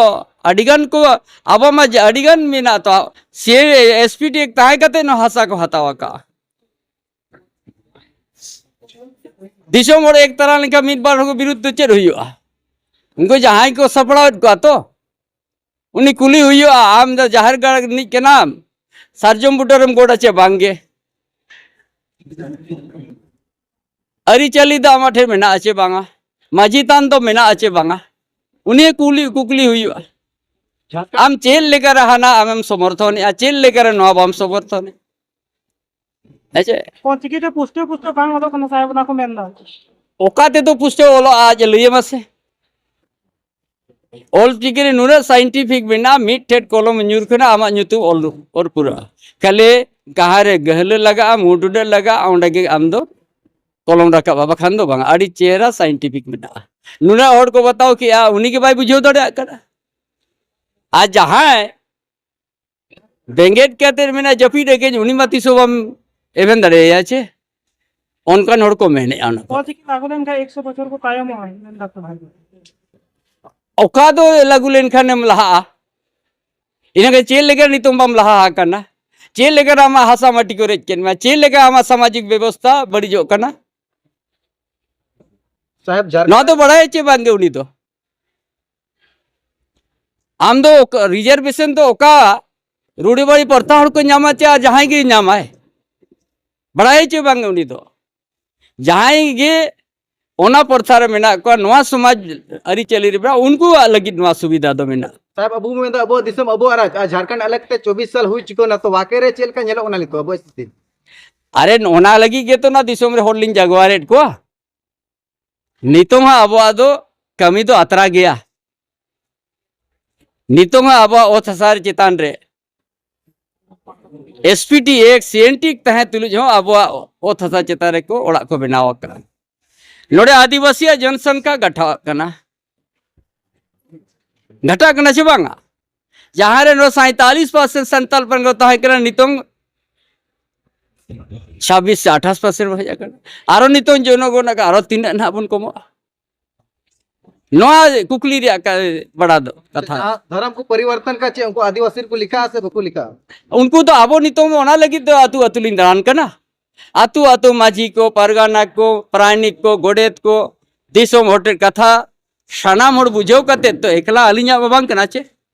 ᱟᱹᱰᱤᱜᱟᱱ ᱠᱚ, ᱟᱵᱚ ᱢᱟ ᱡᱟ-, ᱟᱹᱰᱤᱜᱟᱱ ᱢᱮᱱᱟᱜ ᱛᱚ, ᱥᱤ ᱮ, ᱮᱥ ᱯᱤ ᱴᱤ ᱮᱠᱴ ᱛᱟᱦᱮᱸ ᱠᱟᱛᱮ ᱱᱚᱣᱟ ᱦᱟᱥᱟ ᱠᱚ ᱦᱟᱛᱟᱣ ᱟᱠᱟᱫᱼᱟ᱾ ᱫᱤᱥᱚᱢ ᱦᱚᱲ ᱮᱠ ᱛᱟᱨᱟ ᱞᱮᱱᱠᱷᱟᱱ ᱢᱤᱫ ᱵᱟᱨ ᱦᱚᱲ ᱠᱚ ᱵᱤᱨᱩᱫᱷ ᱫᱚ ᱪᱮᱫ ᱦᱩᱭᱩᱜᱼᱟ? ᱩᱱᱠᱩ ᱡᱟᱦᱟᱸᱭ ᱠᱚ ᱥᱟᱯᱲᱟᱣᱮᱫ ᱠᱚᱣᱟ ᱛᱚ, ᱩᱱᱤ ᱠᱩᱞᱤ ᱦᱩᱭᱩᱜᱼᱟ, "ᱟᱢ ᱫᱚ ᱡᱟᱦᱮᱨ ᱜᱟᱲ ᱨᱤᱱᱤᱡ ᱠᱟᱱᱟᱢ, ᱥᱟᱨᱡᱚᱢ ᱵᱩᱴᱟᱹ ᱨᱮᱢ ᱜᱚᱰᱟ ᱪᱮ ᱵᱟᱝ ᱜᱮ? ᱟᱹᱨᱤᱪᱟᱹᱞᱤ ᱫᱚ ᱟᱢᱟᱜ ᱴᱷᱮᱱ ᱢᱮᱱᱟᱜᱼᱟ ᱪᱮ ᱵᱟᱝᱟ? ᱢᱟᱹᱡᱷᱤ ᱛᱷᱟᱱ ᱫᱚ ᱢᱮᱱᱟᱜᱼᱟ ᱪᱮ ᱵᱟᱝᱟ?" ᱩᱱᱤ ᱠᱩᱞᱤ, ᱠᱩᱠᱞᱤ ᱦᱩᱭᱩᱜᱼᱟ᱾ ᱟᱢ ᱪᱮᱫ ᱞᱮᱠᱟᱨᱮ ᱦᱟᱱᱟ ᱟᱢᱮᱢ ᱥᱚᱢᱚᱨᱛᱷᱚᱱᱮᱜᱼᱟ, ᱪᱮᱫ ᱞᱮᱠᱟᱨᱮ ᱱᱚᱣᱟ ᱵᱟᱢ ᱥᱚᱢᱚᱨᱛᱷᱚᱱᱮᱜᱼᱟ? ᱦᱮᱸ ᱪᱮ? ᱚᱞᱪᱤᱠᱤ ᱛᱮ ᱯᱩᱥᱴᱟᱹᱣ ᱯᱩᱥᱴᱟᱹᱣ ᱵᱟᱝ ᱚᱞᱚᱜ ᱠᱟᱱᱟ ᱥᱟᱦᱮᱵᱽ, ᱚᱱᱟ ᱠᱚ ᱢᱮᱱᱫᱟ᱾ ᱚᱠᱟ ᱛᱮᱫᱚ ᱯᱩᱥᱴᱟᱹᱣ ᱚᱞᱚᱜᱼᱟ, ᱟᱡ ᱞᱟᱹᱭ ᱟᱢᱟ ᱥᱮ? ᱚᱞ ᱪᱤᱠᱤ ᱨᱮ ᱱᱩᱱᱟᱹᱜ ᱥᱟᱭᱮᱱᱴᱤᱯᱷᱤᱠ ᱢᱮᱱᱟᱜᱼᱟ, ᱢᱤᱫ ᱴᱷᱮᱱ ᱠᱚᱞᱚᱢ ᱧᱩᱨ ᱠᱟᱱᱟ, ᱟᱢᱟᱜ ᱧᱩᱛᱩᱢ ᱚᱞ, ᱚᱞ ᱯᱩᱨᱟᱹᱜᱼᱟ᱾ ᱠᱷᱟᱹᱞᱤ ᱡᱟᱦᱟᱸ ᱨᱮ ᱜᱟᱹᱦᱞᱟᱹ ᱞᱟᱜᱟᱜᱼᱟ, ᱢᱩ ᱴᱩᱰᱟᱹᱜ ᱞᱟᱜᱟᱜᱼᱟ, ᱚᱸᱰᱮ ᱜᱮ ᱟᱢ ᱫᱚ ᱠᱚᱞᱚᱢ ᱨᱟᱠᱟᱵᱼᱟ, ᱵᱟᱠᱷᱟᱱ ᱫᱚ ᱵᱟᱝ᱾ ᱟᱹᱰᱤ ᱪᱮᱦᱨᱟ ᱥᱟᱭᱮᱱᱴᱤᱯᱷᱤᱠ ᱢᱮᱱᱟᱜᱼᱟ᱾ ᱱᱩᱱᱟᱹᱜ ᱦᱚᱲ ᱠᱚ ᱵᱟᱛᱟᱣ ᱠᱮᱜᱼᱟ, ᱩᱱᱤ ᱜᱮ ᱵᱟᱭ ᱵᱩᱡᱷᱟᱹᱣ ᱫᱟᱲᱮᱭᱟᱜ ᱠᱟᱱᱟ᱾ ᱟᱨ ᱡᱟᱦᱟᱸᱭ ᱵᱮᱸᱜᱮᱫ ᱠᱟᱛᱮ ᱢᱮᱱᱟ ᱡᱟᱹᱯᱤᱫ ᱟᱹᱠᱤᱱ, ᱩᱱᱤ ᱢᱟ ᱛᱤᱥ ᱦᱚᱸ ᱵᱟᱢ ᱮᱵᱷᱮᱱ ᱫᱟᱲᱮᱭᱟᱭᱟ ᱪᱮ? ᱚᱱᱠᱟᱱ ᱦᱚᱲ ᱠᱚ ᱢᱮᱱᱮᱫᱼᱟ ᱚᱱᱟ ᱠᱚ᱾ ᱚᱞᱪᱤᱠᱤ ᱞᱟᱹᱜᱩ ᱞᱮᱱᱠᱷᱟᱱ ᱮᱠᱥᱚ ᱵᱚᱪᱷᱚᱨ ᱠᱚ ᱛᱟᱭᱚᱢᱚᱜᱼᱟ, ᱢᱮᱱ ᱫᱟᱠᱚ ᱵᱷᱟᱜᱮ᱾ ᱚᱠᱟ ᱫᱚ ᱞᱟᱹᱜᱩ ᱞᱮᱱᱠᱷᱟᱱᱮᱢ ᱞᱟᱦᱟᱜᱼᱟ? ᱤᱱᱟᱹᱜᱮ ᱪᱮᱫ ᱞᱮᱠᱟ ᱱᱤᱛᱚᱝ ᱵᱟᱢ ᱞᱟᱦᱟ ᱟᱠᱟᱱᱟ? ᱪᱮᱫ ᱞᱮᱠᱟ ᱟᱢᱟᱜ ᱦᱟᱥᱟ ᱢᱟᱹᱴᱤ ᱠᱚ ᱨᱮᱡ ᱠᱮᱫ ᱢᱮᱭᱟ? ᱪᱮᱫ ᱞᱮᱠᱟ ᱟᱢᱟᱜ ᱥᱟᱢᱟᱡᱤᱠ ᱵᱮᱵᱚᱥᱛᱷᱟ ᱵᱟᱹᱲᱤᱡᱚᱜ ᱠᱟᱱᱟ? ᱥᱟᱦᱮᱵᱽ, ᱡᱷᱟᱲᱠᱷᱚᱸᱰ ᱱᱚᱣᱟ ᱫᱚ ᱵᱟᱲᱟᱭ ᱪᱮ ᱵᱟᱝᱜᱮ ᱩᱱᱤ ᱫᱚ? ᱟᱢ ᱫᱚ ᱚᱠᱟ, ᱨᱤᱡᱟᱨᱵᱷᱮᱥᱚᱱ ᱫᱚ ᱚᱠᱟ ᱨᱩᱲᱤᱵᱟᱲᱤ ᱯᱨᱚᱛᱷᱟ ᱦᱚᱲ ᱠᱚ ᱧᱟᱢᱟ ᱪᱮ ᱟᱨ ᱡᱟᱦᱟᱸᱭ ᱜᱮ ᱧᱟᱢᱟᱭ? ᱵᱟᱲᱟᱭ ᱪᱮ ᱵᱟᱝ ᱩᱱᱤ ᱫᱚ? ᱡᱟᱦᱟᱸᱭ ᱜᱮ ᱚᱱᱟ ᱯᱨᱚᱛᱷᱟ ᱨᱮ ᱢᱮᱱᱟᱜ ᱠᱚᱣᱟ, ᱱᱚᱣᱟ ᱥᱚᱢᱟᱡᱽ ᱟᱹᱨᱤᱪᱟᱹᱞᱤ ᱨᱮ ᱢᱮᱱᱟᱜ, ᱩᱱᱠᱩᱣᱟᱜ ᱞᱟᱹᱜᱤᱫ ᱱᱚᱣᱟ ᱥᱩᱵᱤᱫᱷᱟ ᱫᱚ ᱢᱮᱱᱟᱜᱼᱟ᱾ ᱥᱟᱦᱮᱵᱽ, ᱟᱵᱚ ᱵᱚᱱ ᱢᱮᱱᱫᱟ ᱟᱵᱚᱣᱟᱜ ᱫᱤᱥᱚᱢ ᱟᱵᱚᱣᱟᱜ ᱨᱟᱡᱽ, ᱟᱨ ᱡᱷᱟᱲᱠᱷᱚᱸᱰ ᱟᱞᱟᱜᱽ ᱛᱮ ᱪᱚᱵᱵᱤᱥ ᱥᱟᱞ ᱦᱩᱭ ᱪᱩᱠᱟᱹᱣ ᱱᱟ, ᱛᱚ ᱣᱟᱠᱮ ᱨᱮ ᱪᱮᱫ ᱞᱮᱠᱟ ᱧᱮᱞᱚᱜ ᱠᱟᱱᱟ ᱱᱤᱛᱚᱜ ᱟᱵᱚᱣᱟᱜ ᱥᱛᱷᱤᱛᱤ? ᱟᱨᱮ, ᱚᱱᱟ ᱞᱟᱹᱜᱤᱫ ᱜᱮᱛᱚ ᱚᱱᱟ ᱫᱤᱥᱚᱢ ᱨᱮ ᱦᱚᱲ ᱞᱤᱧ ᱡᱟᱜᱣᱟᱨᱮᱫ ᱠᱚᱣᱟ᱾ ᱱᱤᱛᱚᱝ ᱦᱚᱸ ᱟᱵᱚᱣᱟᱜ ᱫᱚ ᱠᱟᱹᱢᱤ ᱫᱚ ᱟᱛᱨᱟ ᱜᱮᱭᱟ᱾ ᱱᱤᱛᱚᱝ ᱦᱚᱸ ᱟᱵᱚᱣᱟᱜ ᱚᱛ ᱦᱟᱥᱟ ᱪᱮᱛᱟᱱ ᱨᱮ S P T Act, C N T Act ᱛᱟᱦᱮᱸ ᱛᱩᱞᱩᱡ ᱦᱚᱸ ᱟᱵᱚᱣᱟᱜ ᱚᱛ ᱦᱟᱥᱟ ᱪᱮᱛᱟᱱ ᱨᱮᱠᱚ ᱚᱲᱟᱜ ᱠᱚ ᱵᱮᱱᱟᱣ ᱟᱠᱟᱫᱟ᱾ ᱱᱚᱰᱮ ᱟᱹᱫᱤᱵᱟᱹᱥᱤᱭᱟᱜ ᱡᱚᱱᱥᱚᱝᱠᱷᱟ ᱜᱷᱟᱴᱟᱜ ᱠᱟᱱᱟ, ᱜᱷᱟᱴᱟᱜ ᱠᱟᱱᱟ ᱥᱮ ᱵᱟᱝᱟ? ᱡᱟᱦᱟᱸ ᱨᱮ ᱱᱚᱣᱟ ᱥᱟᱸᱭᱛᱟᱞᱤᱥ ᱯᱟᱨᱥᱮᱱᱴ ᱥᱟᱱᱛᱟᱲ ᱯᱟᱨᱜᱟᱱᱟ ᱛᱟᱦᱮᱸ ᱠᱟᱱᱟ, ᱱᱤᱛᱚᱝ ᱪᱷᱟᱵᱵᱤᱥ ᱥᱮ ᱟᱴᱷᱟᱥ ᱯᱟᱨᱥᱮᱱᱴ ᱦᱮᱡ ᱟᱠᱟᱱᱟ᱾ ᱟᱨᱚ ᱱᱤᱛᱚᱝ ᱡᱚᱱᱚᱜᱚᱱ ᱟᱠᱟᱱ, ᱟᱨᱚ ᱛᱤᱱᱟᱹᱜ ᱱᱟᱦᱟᱜ ᱵᱚᱱ ᱠᱚᱢᱚᱜᱼᱟ? ᱱᱚᱣᱟ ᱠᱩᱠᱞᱤ ᱨᱮᱭᱟᱜ ᱠᱟ-, ᱵᱟᱲᱟ ᱫᱚ ᱠᱟᱛᱷᱟ᱾ ᱫᱷᱚᱨᱚᱢ ᱠᱚ ᱯᱚᱨᱤᱵᱚᱨᱛᱚᱱ ᱠᱟ ᱪᱮᱫ ᱩᱱᱠᱩ ᱟᱹᱫᱤᱵᱟᱹᱥᱤ ᱨᱮᱠᱚ ᱞᱮᱠᱷᱟᱜᱼᱟ ᱥᱮ ᱵᱟᱠᱚ ᱞᱮᱠᱷᱟᱜᱼᱟ? ᱩᱱᱠᱩ ᱫᱚ ᱟᱵᱚ ᱱᱤᱛᱚᱝ ᱚᱱᱟ ᱞᱟᱹᱜᱤᱫ ᱫᱚ ᱟᱹᱛᱩ ᱟᱹᱛᱩ ᱞᱤᱧ ᱫᱟᱬᱟᱱ ᱠᱟᱱᱟ᱾ ᱟᱹᱛᱩ ᱟᱹᱛᱩ ᱢᱟᱹᱡᱷᱤ ᱠᱚ, ᱯᱟᱨᱜᱟᱱᱟ ᱠᱚ, ᱯᱟᱨᱟᱭᱱᱤᱠ ᱠᱚ, ᱜᱚᱰᱮᱛ ᱠᱚ, ᱫᱤᱥᱚᱢ ᱦᱚᱲ ᱴᱷᱮᱱ ᱠᱟᱛᱷᱟ ᱥᱟᱱᱟᱢ ᱦᱚᱲ ᱵᱩᱡᱷᱟᱹᱣ ᱠᱟᱛᱮᱫ ᱛᱚ, ᱮᱠᱞᱟ ᱟᱹᱞᱤᱧᱟᱜ ᱢᱟ ᱵᱟᱝ ᱠᱟᱱᱟ ᱪᱮ,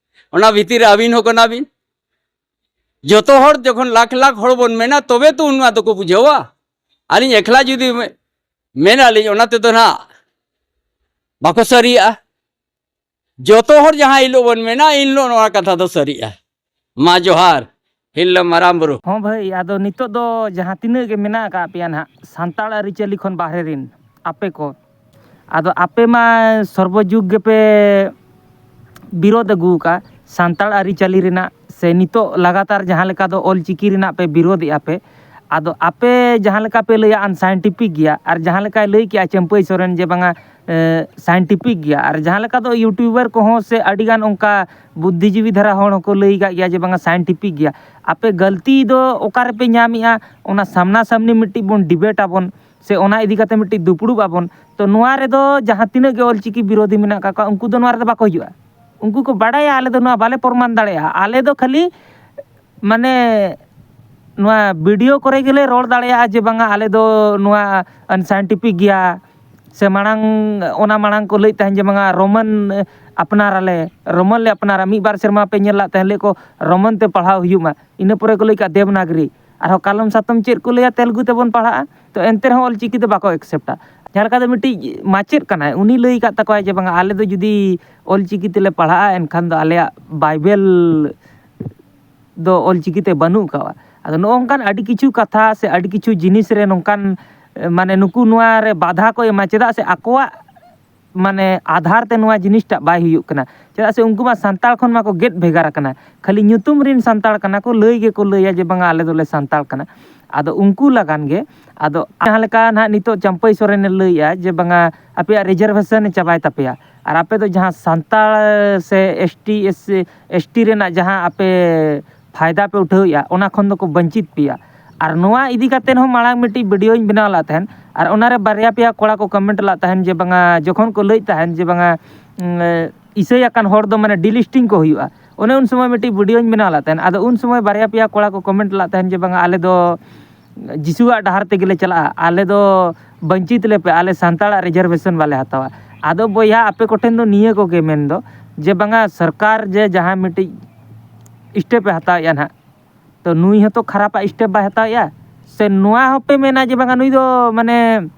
ᱚᱱᱟ ᱵᱷᱤᱛᱤᱨ ᱨᱮ ᱟᱹᱵᱤᱱ ᱦᱚᱸ ᱠᱟᱱᱟ ᱵᱤᱱ᱾ ᱡᱚᱛᱚ ᱦᱚᱲ ᱡᱚᱠᱷᱚᱱ ᱞᱟᱠᱷ ᱞᱟᱠᱷ ᱦᱚᱲ ᱵᱚᱱ ᱢᱮᱱᱟ, ᱛᱚᱵᱮ ᱛᱚ ᱚᱱᱟ ᱫᱚᱠᱚ ᱵᱩᱡᱷᱟᱹᱣᱟ᱾ ᱟᱹᱞᱤᱧ ᱮᱠᱞᱟ ᱡᱩᱫᱤ ᱢᱮ-, ᱢᱮᱱᱟᱞᱤᱧ, ᱚᱱᱟ ᱛᱮᱫᱚ ᱱᱟᱦᱟᱜ ᱵᱟᱠᱚ ᱥᱟᱹᱨᱤᱭᱟᱜᱼᱟ᱾ ᱡᱚᱛᱚ ᱦᱚᱲ ᱡᱟᱦᱟᱸ ᱦᱤᱞᱳᱜ ᱵᱚᱱ ᱢᱮᱱᱟ, ᱮᱱ ᱦᱤᱞᱳᱜ ᱱᱚᱣᱟ ᱠᱟᱛᱷᱟ ᱫᱚ ᱥᱟᱹᱨᱤᱜᱼᱟ᱾ ᱢᱟ ᱡᱚᱦᱟᱨ, ᱦᱤᱞᱞᱟᱹ ᱢᱟᱨᱟᱝ ᱵᱩᱨᱩ᱾ ᱦᱚᱸ ᱵᱷᱟᱹᱭ, ᱟᱫᱚ ᱱᱤᱛᱚᱜ ᱫᱚ ᱡᱟᱦᱟᱸ ᱛᱤᱱᱟᱹᱜ ᱜᱮ ᱢᱮᱱᱟᱜ ᱟᱠᱟᱫ ᱯᱮᱭᱟ ᱱᱟᱦᱟᱜ ᱥᱟᱱᱛᱟᱲ ᱟᱹᱨᱤᱪᱟᱹᱞᱤ ᱠᱷᱚᱱ ᱵᱟᱦᱨᱮ ᱨᱮᱱ ᱟᱯᱮ ᱠᱚ, ᱟᱫᱚ ᱟᱯᱮ ᱢᱟ ᱥᱚᱨᱵᱚ ᱡᱩᱜᱽ ᱜᱮᱯᱮ ᱵᱤᱨᱳᱫ ᱟᱹᱜᱩ ᱟᱠᱟᱫ ᱥᱟᱱᱛᱟᱲ ᱟᱹᱨᱤᱪᱟᱹᱞᱤ ᱨᱮᱱᱟᱜ, ᱥᱮ ᱱᱤᱛᱚᱜ ᱞᱟᱜᱟᱛᱟᱨ ᱡᱟᱦᱟᱸ ᱞᱮᱠᱟ ᱫᱚ ᱚᱞ ᱪᱤᱠᱤ ᱨᱮᱱᱟᱜ ᱯᱮ ᱵᱤᱨᱳᱫᱮᱜᱼᱟ ᱯᱮ᱾ ᱟᱫᱚ ᱟᱯᱮ ᱡᱟᱦᱟᱸ ᱞᱮᱠᱟ ᱯᱮ ᱞᱟᱹᱭᱟ unscientific ᱜᱮᱭᱟ, ᱟᱨ ᱡᱟᱦᱟᱸ ᱞᱮᱠᱟᱭ ᱞᱟᱹᱭ ᱠᱮᱜᱼᱟ ᱪᱟᱹᱢᱯᱟᱹᱭ ᱥᱚᱨᱮᱱ ᱡᱮ ᱵᱟᱝᱟ, ᱮ, scientific ᱜᱮᱭᱟ, ᱟᱨ ᱡᱟᱦᱟᱸ ᱞᱮᱠᱟ ᱫᱚ YouTuber ᱠᱚᱦᱚᱸ ᱥᱮ ᱟᱹᱰᱤᱜᱟᱱ ᱚᱱᱠᱟ ᱵᱩᱫᱽᱫᱷᱤᱡᱤᱵᱤ ᱫᱷᱟᱨᱟ ᱦᱚᱲ ᱦᱚᱸᱠᱚ ᱞᱟᱹᱭ ᱠᱟᱜ ᱜᱮᱭᱟ ᱡᱮ ᱵᱟᱝᱟ scientific ᱜᱮᱭᱟ᱾ ᱟᱯᱮ ᱜᱟᱹᱞᱛᱤ ᱫᱚ ᱚᱠᱟ ᱨᱮᱯᱮ ᱧᱟᱢᱮᱜᱼᱟ? ᱚᱱᱟ ᱥᱟᱢᱱᱟ ᱥᱟᱢᱱᱤ ᱢᱤᱫᱴᱤᱡ ᱵᱚᱱ debate ᱟᱵᱚᱱ, ᱥᱮ ᱚᱱᱟ ᱤᱫᱤ ᱠᱟᱛᱮ ᱢᱤᱫᱴᱤᱡ ᱫᱩᱯᱲᱩᱵ ᱟᱵᱚᱱ᱾ ᱛᱚ ᱱᱚᱣᱟ ᱨᱮᱫᱚ ᱡᱟᱦᱟᱸ ᱛᱤᱱᱟᱹᱜ ᱜᱮ ᱚᱞᱪᱤᱠᱤ ᱵᱤᱨᱳᱫᱷᱤ ᱢᱮᱱᱟᱜ ᱠᱟᱜ ᱠᱚᱣᱟ, ᱩᱱᱠᱩ ᱫᱚ ᱱᱚᱣᱟ ᱨᱮᱫᱚ ᱵᱟᱠᱚ ᱦᱤᱡᱩᱜᱼᱟ᱾ ᱩᱱᱠᱩ ᱠᱚ ᱵᱟᱲᱟᱭᱟ ᱟᱞᱮ ᱫᱚ ᱱᱚᱣᱟ ᱵᱟᱞᱮ ᱯᱨᱚᱢᱟᱱ ᱫᱟᱲᱮᱭᱟᱜᱼᱟ, ᱟᱞᱮ ᱫᱚ ᱠᱷᱟᱹᱞᱤ ᱢᱟᱱᱮ ᱱᱚᱣᱟ video ᱠᱚᱨᱮ ᱜᱮᱞᱮ ᱨᱚᱲ ᱫᱟᱲᱮᱭᱟᱜᱼᱟ ᱡᱮ ᱵᱟᱝᱟ ᱟᱞᱮ ᱫᱚ ᱱᱚᱣᱟ unscientific ᱜᱮᱭᱟ, ᱥᱮ ᱢᱟᱲᱟᱝ, ᱚᱱᱟ ᱢᱟᱲᱟᱝ ᱠᱚ ᱞᱟᱹᱭᱮᱫ ᱛᱟᱦᱮᱱ ᱡᱮ ᱵᱟᱝᱟ ᱨᱳᱢᱟᱱ ᱟᱯᱱᱟᱨᱟᱞᱮ, ᱨᱳᱢᱟᱱ ᱞᱮ ᱟᱯᱱᱟᱨᱟ᱾ ᱢᱤᱫ ᱵᱟᱨ ᱥᱮᱨᱢᱟ ᱯᱮ ᱧᱮᱞ ᱞᱟᱜ ᱛᱟᱦᱮᱸ, ᱞᱟᱹᱭ ᱠᱚ ᱨᱳᱢᱟᱱ ᱛᱮ ᱯᱟᱲᱦᱟᱣ ᱦᱩᱭᱩᱜ ᱢᱟ, ᱤᱱᱟᱹ ᱯᱚᱨᱮ ᱠᱚ ᱞᱟᱹᱭ ᱠᱟᱜᱼᱟ ᱫᱮᱵᱽᱱᱟᱜᱽᱨᱤ, ᱟᱨᱦᱚᱸ ᱠᱟᱞᱚᱢ ᱥᱟᱛᱚᱢ ᱪᱮᱫ ᱠᱚ ᱞᱟᱹᱭᱟ ᱛᱮᱞᱜᱩ ᱛᱮᱵᱚᱱ ᱯᱟᱲᱦᱟᱜᱼᱟ᱾ ᱛᱚ ᱮᱱᱛᱮ ᱨᱮᱦᱚᱸ ᱚᱞᱪᱤᱠᱤ ᱫᱚ ᱵᱟᱠᱚ accept-ᱟ᱾ ᱡᱟᱦᱟᱸ ᱞᱮᱠᱟ ᱫᱚ ᱢᱤᱫᱴᱤᱡ ᱢᱟᱪᱮᱫ ᱠᱟᱱᱟᱭ, ᱩᱱᱤ ᱞᱟᱹᱭ ᱟᱠᱟᱫ ᱛᱟᱠᱚᱣᱟᱭ ᱡᱮ ᱵᱟᱝᱟ ᱟᱞᱮ ᱫᱚ ᱡᱩᱫᱤ ᱚᱞᱪᱤᱠᱤ ᱛᱮᱞᱮ ᱯᱟᱲᱦᱟᱜᱼᱟ ᱮᱱᱠᱷᱟᱱ ᱫᱚ ᱟᱞᱮᱭᱟᱜ ᱵᱟᱭᱵᱮᱞ ᱫᱚ ᱚᱞᱪᱤᱠᱤ ᱛᱮ ᱵᱟᱹᱱᱩᱜ ᱟᱠᱟᱫᱼᱟ᱾ ᱟᱫᱚ ᱱᱚᱜᱼᱚ ᱱᱚᱝᱠᱟᱱ ᱟᱹᱰᱤ ᱠᱤᱪᱷᱩ ᱠᱟᱛᱷᱟ ᱥᱮ ᱟᱹᱰᱤ ᱠᱤᱪᱷᱩ ᱡᱤᱱᱤᱥ ᱨᱮ ᱱᱚᱝᱠᱟᱱ, ᱮ, ᱢᱟᱱᱮ ᱱᱩᱠᱩ ᱱᱚᱣᱟ ᱨᱮ ᱵᱟᱫᱷᱟ ᱠᱚ ᱮᱢᱟ, ᱪᱮᱫᱟᱜ ᱥᱮ ᱟᱠᱚᱣᱟᱜ ᱢᱟᱱᱮ ᱟᱫᱷᱟᱨ ᱛᱮ ᱱᱚᱣᱟ ᱡᱤᱱᱤᱥᱴᱟᱜ ᱵᱟᱭ ᱦᱩᱭᱩᱜ ᱠᱟᱱᱟ᱾ ᱪᱮᱫᱟᱜ ᱥᱮ ᱩᱱᱠᱩ ᱢᱟ ᱥᱟᱱᱛᱟᱲ ᱠᱷᱚᱱ ᱢᱟᱠᱚ ᱜᱮᱫ ᱵᱷᱮᱜᱟᱨ ᱟᱠᱟᱱᱟ, ᱠᱷᱟᱹᱞᱤ ᱧᱩᱛᱩᱢ ᱨᱮᱱ ᱥᱟᱱᱛᱟᱲ ᱠᱟᱱᱟ ᱠᱚ, ᱞᱟᱹᱭ ᱜᱮᱠᱚ ᱞᱟᱹᱭᱟ ᱡᱮ ᱵᱟᱝᱟ ᱟᱞᱮ ᱫᱚᱞᱮ ᱥᱟᱱᱛᱟᱲ ᱠᱟᱱᱟ᱾ ᱟᱫᱚ ᱩᱱᱠᱩ ᱞᱟᱜᱟᱱ ᱜᱮ, ᱟᱫᱚ ᱡᱟᱦᱟᱸ ᱞᱮᱠᱟ ᱱᱟᱦᱟᱜ ᱱᱤᱛᱚᱜ ᱪᱟᱢᱯᱟᱹᱭ ᱥᱚᱨᱮᱱᱮ ᱞᱟᱹᱭᱮᱜᱼᱟ ᱡᱮ ᱵᱟᱝᱟ ᱟᱯᱮᱭᱟᱜ ᱨᱤᱡᱟᱨᱵᱷᱮᱥᱚᱱ ᱮ ᱪᱟᱵᱟᱭ ᱛᱟᱯᱮᱭᱟ, ᱟᱨ ᱟᱯᱮ ᱫᱚ ᱡᱟᱦᱟᱸ ᱥᱟᱱᱛᱟᱲ ᱥᱮ S T, S C, S T ᱨᱮᱱᱟᱜ ᱡᱟᱦᱟᱸ ᱟᱯᱮ ᱯᱷᱟᱭᱫᱟ ᱯᱮ ᱩᱴᱷᱟᱹᱣᱮᱫᱼᱟ, ᱚᱱᱟ ᱠᱷᱚᱱ ᱫᱚᱠᱚ ᱵᱚᱧᱪᱤᱛ ᱯᱮᱭᱟ᱾ ᱟᱨ ᱱᱚᱣᱟ ᱤᱫᱤ ᱠᱟᱛᱮ ᱦᱚᱸ ᱢᱟᱲᱟᱝ ᱢᱤᱫᱴᱤᱡ ᱵᱷᱤᱰᱤᱭᱳᱧ ᱵᱮᱱᱟᱣ ᱞᱮᱫ ᱛᱟᱦᱮᱱ, ᱟᱨ ᱚᱱᱟᱨᱮ ᱵᱟᱨᱭᱟ ᱯᱮᱭᱟ ᱠᱚᱲᱟ ᱠᱚ ᱠᱚᱢᱮᱱᱴ ᱞᱮᱫ ᱛᱟᱦᱮᱱ ᱡᱮ ᱵᱟᱝᱟ, ᱡᱚᱠᱷᱚᱱ ᱠᱚ ᱞᱟᱹᱭᱮᱫ ᱛᱟᱦᱮᱱ ᱡᱮ ᱵᱟᱝᱟ, ᱩᱸ, ᱤᱥᱟᱹᱭ ᱟᱠᱟᱱ ᱦᱚᱲ ᱫᱚ ᱢᱟᱱᱮ ᱰᱤᱞᱤᱥᱴᱤᱝ ᱠᱚ ᱦᱩᱭᱩᱜᱼᱟ, ᱚᱱᱮ ᱩᱱ ᱥᱚᱢᱚᱭ ᱢᱤᱫᱴᱤᱡ ᱵᱷᱤᱰᱤᱭᱳᱧ ᱵᱮᱱᱟᱣ ᱞᱮᱫ ᱛᱟᱦᱮᱱ᱾ ᱟᱫᱚ ᱩᱱ ᱥᱚᱢᱚᱭ ᱵᱟᱨᱭᱟ ᱯᱮᱭᱟ ᱠᱚᱲᱟ ᱠᱚ ᱠᱚᱢᱮᱱᱴ ᱞᱮᱫ ᱛᱟᱦᱮᱱ ᱡᱮ ᱵᱟᱝᱟ, ᱟᱞᱮ ᱫᱚ ᱡᱤᱥᱩᱣᱟᱜ ᱰᱟᱦᱟᱨ ᱛᱮᱜᱮ ᱞᱮ ᱪᱟᱞᱟᱜᱼᱟ, ᱟᱞᱮ ᱫᱚ ᱵᱚᱧᱪᱤᱛ ᱞᱮᱯᱮ, ᱟᱞᱮ ᱥᱟᱱᱛᱟᱲᱟᱜ ᱨᱤᱡᱟᱨᱵᱷᱮᱥᱚᱱ ᱵᱟᱞᱮ ᱦᱟᱛᱟᱣᱟ᱾ ᱟᱫᱚ ᱵᱚᱭᱦᱟ, ᱟᱯᱮ ᱠᱚᱴᱷᱮᱱ ᱫᱚ ᱱᱤᱭᱟᱹ ᱠᱚᱜᱮ ᱢᱮᱱ ᱫᱚ, ᱡᱮ ᱵᱟᱝᱟ ᱥᱚᱨᱠᱟᱨ ᱡᱮ ᱡᱟᱦᱟᱸ ᱢᱤᱫᱴᱤᱡ ᱥᱴᱮᱯ ᱮ ᱦᱟᱛᱟᱣᱮᱫᱼᱟ ᱱᱟᱦᱟᱜ, ᱛᱚ ᱱᱩᱭ ᱦᱚᱸᱛᱚ ᱠᱷᱟᱨᱟᱯᱟᱜ ᱥᱴᱮᱯ ᱵᱟᱭ ᱦᱟᱛᱟᱣᱮᱫᱼᱟ᱾ ᱥᱮ ᱱᱚᱣᱟ ᱦᱚᱸᱯᱮ ᱢᱮᱱᱟ ᱡᱮ ᱵᱟᱝᱟ ᱱᱩᱭ ᱫᱚ ᱢᱟᱱᱮ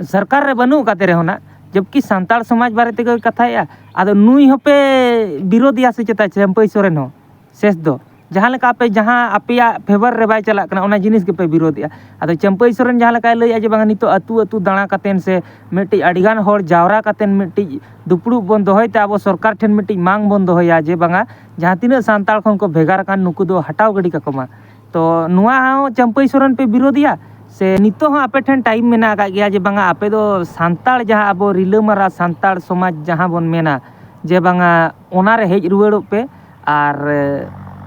ᱥᱚᱨᱠᱟᱨ ᱨᱮ ᱵᱟᱹᱱᱩᱜ ᱠᱟᱛᱮ ᱨᱮᱦᱚᱸ ᱱᱟᱜ, ᱡᱚᱵᱠᱤ ᱥᱟᱱᱛᱟᱲ ᱥᱚᱢᱟᱡᱽ ᱵᱟᱨᱮ ᱛᱮᱜᱮ ᱠᱟᱛᱷᱟᱭᱮᱫᱼᱟ, ᱟᱫᱚ ᱱᱩᱭ ᱦᱚᱸᱯᱮ ᱵᱤᱨᱳᱫᱷᱮᱭᱟ ᱥᱮ ᱪᱮᱛᱟ ᱪᱟᱹᱢᱯᱟᱹᱭ ᱥᱚᱨᱮᱱ ᱦᱚᱸ? ᱥᱮᱥ ᱫᱚ ᱡᱟᱦᱟᱸ ᱞᱮᱠᱟ ᱟᱯᱮ ᱡᱟᱦᱟᱸ ᱟᱯᱮᱭᱟᱜ ᱯᱷᱮᱵᱟᱨ ᱨᱮ ᱵᱟᱭ ᱪᱟᱞᱟᱜ ᱠᱟᱱᱟ, ᱚᱱᱟ ᱡᱤᱱᱤᱥ ᱜᱮᱯᱮ ᱵᱤᱨᱳᱫᱷᱮᱜᱼᱟ᱾ ᱟᱫᱚ ᱪᱟᱹᱢᱯᱟᱹᱭ ᱥᱚᱨᱮᱱ ᱡᱟᱦᱟᱸ ᱞᱮᱠᱟᱭ ᱞᱟᱹᱭᱮᱜᱼᱟ ᱡᱮ ᱵᱟᱝᱟ ᱱᱤᱛᱚᱜ ᱟᱹᱛᱩ ᱟᱹᱛᱩ ᱫᱟᱬᱟ ᱠᱟᱛᱮᱱ ᱥᱮ ᱢᱤᱫᱴᱤᱡ ᱟᱹᱰᱤᱜᱟᱱ ᱦᱚᱲ ᱡᱟᱣᱨᱟ ᱠᱟᱛᱮᱱ ᱢᱤᱫᱴᱤᱡ ᱫᱩᱯᱲᱩᱵ ᱵᱚᱱ ᱫᱚᱦᱚᱭ ᱛᱮ ᱟᱵᱚ ᱥᱚᱨᱠᱟᱨ ᱴᱷᱮᱱ ᱢᱤᱫᱴᱤᱡ ᱢᱟᱝ ᱵᱚᱱ ᱫᱚᱦᱚᱭᱟ ᱡᱮ ᱵᱟᱝᱟ ᱡᱟᱦᱟᱸ ᱛᱤᱱᱟᱹᱜ ᱥᱟᱱᱛᱟᱲ ᱠᱷᱚᱱ ᱠᱚ ᱵᱷᱮᱜᱟᱨ ᱟᱠᱟᱱ ᱱᱩᱠᱩ ᱫᱚ ᱦᱟᱴᱟᱣ ᱜᱤᱰᱤ ᱠᱟᱠᱚ ᱢᱟ᱾ ᱛᱚ ᱱᱚᱣᱟ ᱦᱚᱸ ᱪᱟᱹᱢᱯᱟᱹᱭ ᱥᱚᱨᱮᱱ ᱯᱮ ᱵᱤᱨᱳᱫᱷᱮᱭᱟ ᱥᱮ ᱱᱤᱛᱚᱜ ᱦᱚᱸ ᱟᱯᱮ ᱴᱷᱮᱱ ᱴᱟᱭᱤᱢ ᱢᱮᱱᱟᱜ ᱟᱠᱟᱫ ᱜᱮᱭᱟ ᱡᱮ ᱵᱟᱝᱟ ᱟᱯᱮ ᱫᱚ ᱥᱟᱱᱛᱟᱲ ᱡᱟᱦᱟᱸ ᱟᱵᱚ ᱨᱤᱞᱟᱹᱢᱟᱨᱟ ᱥᱟᱱᱛᱟᱲ ᱥᱚᱢᱟᱡᱽ ᱡᱟᱦᱟᱸ ᱵᱚᱱ ᱢᱮᱱᱟ ᱡᱮ ᱵᱟᱝᱟ ᱚᱱᱟᱨᱮ ᱦᱮᱡ ᱨᱩᱣᱟᱹᱲᱚᱜ ᱯᱮ, ᱟᱨ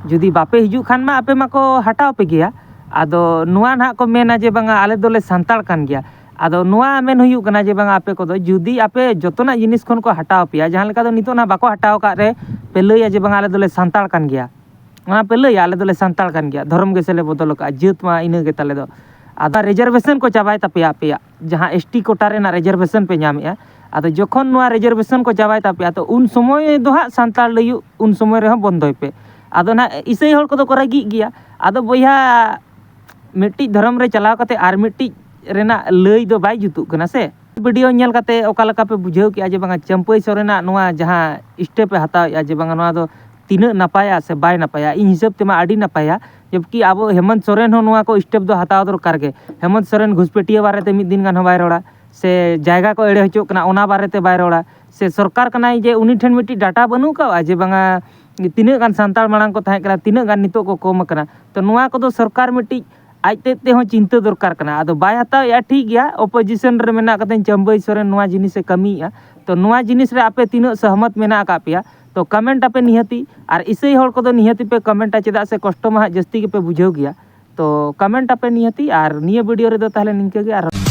ᱡᱩᱫᱤ ᱵᱟᱯᱮ ᱦᱤᱡᱩᱜ ᱠᱷᱟᱱ ᱢᱟ ᱟᱯᱮ ᱢᱟᱠᱚ ᱦᱟᱴᱟᱣ ᱯᱮ ᱜᱮᱭᱟ᱾ ᱟᱫᱚ ᱱᱚᱣᱟ ᱱᱟᱦᱟᱜ ᱠᱚ ᱢᱮᱱᱟ ᱡᱮ ᱵᱟᱝᱟ ᱟᱞᱮ ᱫᱚᱞᱮ ᱥᱟᱱᱛᱟᱲ ᱠᱟᱱ ᱜᱮᱭᱟ᱾ ᱟᱫᱚ ᱱᱚᱣᱟ ᱢᱮᱱ ᱦᱩᱭᱩᱜ ᱠᱟᱱᱟ ᱡᱮ ᱵᱟᱝᱟ ᱟᱯᱮ ᱠᱚᱫᱚ ᱡᱩᱫᱤ ᱟᱯᱮ ᱡᱚᱛᱚᱱᱟᱜ ᱡᱤᱱᱤᱥ ᱠᱷᱚᱱ ᱠᱚ ᱦᱟᱴᱟᱣ ᱯᱮᱭᱟ, ᱡᱟᱦᱟᱸ ᱞᱮᱠᱟ ᱫᱚ ᱱᱤᱛᱚᱜ ᱱᱟᱦᱟᱜ ᱵᱟᱠᱚ ᱦᱟᱴᱟᱣ ᱟᱠᱟᱫ ᱨᱮ ᱯᱮ ᱞᱟᱹᱭᱟ ᱡᱮ ᱵᱟᱝᱟ ᱟᱞᱮ ᱫᱚᱞᱮ ᱥᱟᱱᱛᱟᱲ ᱠᱟᱱ ᱜᱮᱭᱟ, ᱚᱱᱟ ᱯᱮ ᱞᱟᱹᱭᱟ ᱟᱞᱮ ᱫᱚᱞᱮ ᱥᱟᱱᱛᱟᱲ ᱠᱟᱱ ᱜᱮᱭᱟ, ᱫᱷᱚᱨᱚᱢ ᱜᱮᱥᱮ ᱞᱮ ᱵᱚᱫᱚᱞ ᱟᱠᱟᱫᱼᱟ, ᱡᱟᱹᱛ ᱢᱟ ᱤᱱᱟᱹ ᱜᱮ ᱛᱟᱞᱮ ᱫᱚ᱾ ᱟᱫᱚ ᱨᱤᱡᱟᱨᱵᱷᱮᱥᱚᱱ ᱠᱚ ᱪᱟᱵᱟᱭ ᱛᱟᱯᱮᱭᱟ ᱟᱯᱮᱭᱟᱜ, ᱡᱟᱦᱟᱸ ᱮᱥ ᱴᱤ ᱠᱳᱴᱟ ᱨᱮᱱᱟᱜ ᱨᱤᱡᱟᱨᱵᱷᱮᱥᱚᱱ ᱯᱮ ᱧᱟᱢᱮᱜᱼᱟ᱾ ᱟᱫᱚ ᱡᱚᱠᱷᱚᱱ ᱱᱚᱣᱟ ᱨᱤᱡᱟᱨᱵᱷᱮᱥᱚᱱ ᱠᱚ ᱪᱟᱵᱟᱭ ᱛᱟᱯᱮᱭᱟ, ᱛᱚ ᱩᱱ ᱥᱚᱢᱚᱭ ᱫᱚ ᱦᱟᱸᱜ ᱥᱟᱱᱛᱟᱲ ᱞᱟᱹᱭᱩᱜ, ᱩᱱ ᱥᱚᱢᱚᱭ ᱨᱮᱦᱚᱸ ᱵᱚᱱᱫᱚᱭ ᱯᱮ᱾ ᱟᱫᱚ ᱱᱟᱦᱟᱜ ᱤᱥᱟᱹᱭ ᱦᱚᱲ ᱠᱚᱫᱚ ᱠᱚ ᱨᱟᱹᱜᱤᱜ ᱜᱮᱭᱟ᱾ ᱟᱫᱚ ᱵᱚᱭᱦᱟ, ᱢᱤᱫᱴᱤᱡ ᱫᱷᱚᱨᱚᱢ ᱨᱮ ᱪᱟᱞᱟᱣ ᱠᱟᱛᱮ ᱟᱨ ᱢᱤᱫᱴᱤᱡ ᱨᱮᱱᱟᱜ ᱞᱟᱹᱭ ᱫᱚ ᱵᱟᱭ ᱡᱩᱛᱩᱜ ᱠᱟᱱᱟ ᱥᱮ᱾ ᱵᱷᱤᱰᱤᱭᱳ ᱧᱮᱞ ᱠᱟᱛᱮ ᱚᱠᱟ ᱞᱮᱠᱟ ᱯᱮ ᱵᱩᱡᱷᱟᱹᱣ ᱠᱮᱜᱼᱟ ᱡᱮ ᱵᱟᱝᱟ ᱪᱟᱹᱢᱯᱟᱹᱭ ᱥᱚᱨᱮᱱᱟᱜ ᱱᱚᱣᱟ ᱡᱟᱦᱟᱸ ᱥᱴᱮᱯ ᱮ ᱦᱟᱛᱟᱣᱮᱜᱼᱟ ᱡᱮ ᱵᱟᱝᱟ ᱱᱚᱣᱟ ᱫᱚ ᱛᱤᱱᱟᱹᱜ ᱱᱟᱯᱟᱭᱟ ᱥᱮ ᱵᱟᱭ ᱱᱟᱯᱟᱭᱟ? ᱤᱧ ᱦᱤᱥᱟᱹᱵ ᱛᱮᱢᱟ ᱟᱹᱰᱤ ᱱᱟᱯᱟᱭᱟ, ᱡᱚᱵᱠᱤ ᱟᱵᱚ ᱦᱮᱢᱚᱱᱛ ᱥᱚᱨᱮᱱ ᱦᱚᱸ ᱱᱚᱣᱟ ᱠᱚ ᱥᱴᱮᱯ ᱫᱚ ᱦᱟᱛᱟᱣ ᱫᱚᱨᱠᱟᱨ ᱜᱮ᱾ ᱦᱮᱢᱚᱱᱛ ᱥᱚᱨᱮᱱ ᱜᱷᱩᱥᱯᱮᱴᱤᱭᱟᱹ ᱵᱟᱨᱮᱛᱮ ᱢᱤᱫ ᱫᱤᱱ ᱜᱟᱱ ᱦᱚᱸ ᱵᱟᱭ ᱨᱚᱲᱟ, ᱥᱮ ᱡᱟᱭᱜᱟ ᱠᱚ ᱮᱲᱮ ᱦᱚᱪᱚᱜ ᱠᱟᱱᱟ, ᱚᱱᱟ ᱵᱟᱨᱮᱛᱮ ᱵᱟᱭ ᱨᱚᱲᱟ᱾ ᱥᱮ ᱥᱚᱨᱠᱟᱨ ᱠᱟᱱᱟᱭ ᱡᱮ ᱩᱱᱤ ᱴᱷᱮᱱ ᱢᱤᱫᱴᱤᱡ ᱰᱟᱴᱟ ᱵᱟᱹᱱᱩᱜ ᱟᱠᱟᱫᱼᱟ ᱡᱮ ᱵᱟᱝᱟ ᱛᱤᱱᱟᱹᱜ ᱜᱟᱱ ᱥᱟᱱᱛᱟᱲ ᱢᱟᱲᱟᱝ ᱠᱚ ᱛᱟᱦᱮᱸ ᱠᱟᱱᱟ, ᱛᱤᱱᱟᱹᱜ ᱜᱟᱱ ᱱᱤᱛᱚᱜ ᱠᱚ ᱠᱚᱢ ᱟᱠᱟᱱᱟ? ᱛᱚ ᱱᱚᱣᱟ ᱠᱚᱫᱚ ᱥᱚᱨᱠᱟᱨ ᱢᱤᱫᱴᱤᱡ ᱟᱡ ᱛᱮᱫ ᱛᱮᱦᱚᱸ ᱪᱤᱱᱛᱟᱹ ᱫᱚᱨᱠᱟᱨ ᱠᱟᱱᱟ᱾ ᱟᱫᱚ ᱵᱟᱭ ᱦᱟᱛᱟᱣᱮᱫᱼᱟ, ᱴᱷᱤᱠ ᱜᱮᱭᱟ, ᱚᱯᱳᱡᱤᱥᱚᱱ ᱨᱮ ᱢᱮᱱᱟᱜ ᱠᱟᱛᱮ ᱪᱟᱹᱢᱵᱟᱹᱭ ᱥᱚᱨᱮᱱ ᱱᱚᱣᱟ ᱡᱤᱱᱤᱥᱮ ᱠᱟᱹᱢᱤᱭᱮᱫᱼᱟ᱾ ᱛᱚ ᱱᱚᱣᱟ ᱡᱤᱱᱤᱥ ᱨᱮ ᱟᱯᱮ ᱛᱤᱱᱟᱹᱜ ᱥᱚᱦᱚᱢᱚᱛ ᱢᱮᱱᱟᱜ ᱟᱠᱟᱫ ᱯᱮᱭᱟ? ᱛᱚ ᱠᱚᱢᱮᱱᱴ ᱟᱯᱮ ᱱᱤᱦᱟᱹᱛᱤ, ᱟᱨ ᱤᱥᱟᱹᱭ ᱦᱚᱲ ᱠᱚᱫᱚ ᱱᱤᱦᱟᱹᱛᱤ ᱯᱮ ᱠᱚᱢᱮᱱᱴᱟ, ᱪᱮᱫᱟᱜ ᱥᱮ ᱠᱚᱥᱴᱚ ᱢᱟ ᱦᱟᱸᱜ ᱡᱟᱹᱥᱛᱤ ᱜᱮᱯᱮ ᱵᱩᱡᱷᱟᱹᱣ ᱜᱮᱭᱟ᱾ ᱛᱚ ᱠᱚᱢᱮᱱᱴ ᱟᱯᱮ ᱱᱤᱦᱟᱹᱛᱤ, ᱟᱨ ᱱᱤᱭᱟᱹ ᱵᱷᱤᱰᱤᱭᱳ ᱨᱮᱫᱚ ᱛᱟᱦᱚᱞᱮ ᱱᱤᱝᱠᱟᱹ ᱜᱮ, ᱟᱨ